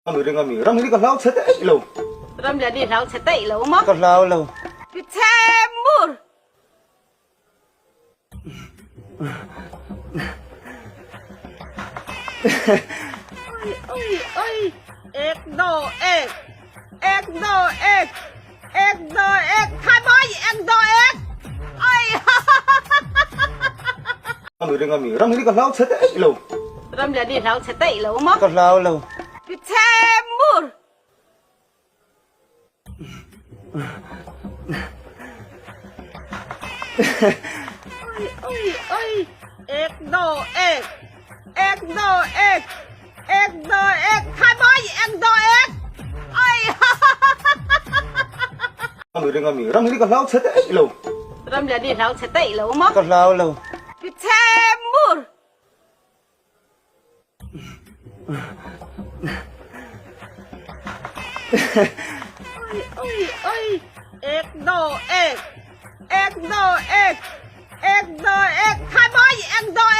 Ami ring ami, ram hi ka hlau chhe daih lo. Ram lian hi hlau chhe daih lo maw? Ka hlau lo. Pi Chhemur. Oi oi oi, ek do ek, ek do ek, ek do ek, khai boy ek do ek. Oi Ami ring ami, ram hi ka hlau chhe daih lo. Ram lian hi hlau chhe daih lo maw? Ka hlau lo. Pi Chhemur. Oi oi oi, ek do ek, ek do ek, ek do ek, khai boy ek do ek. Oi Ami ring ami, ram hi ka hlau chhe daih lo. Ram lian hi hlau chhe daih lo maw? Ka hlau lo. Pi Chhemur. Oi oi oi, ek do ek, ek do ek, ek do ek, khai boy ek do ek.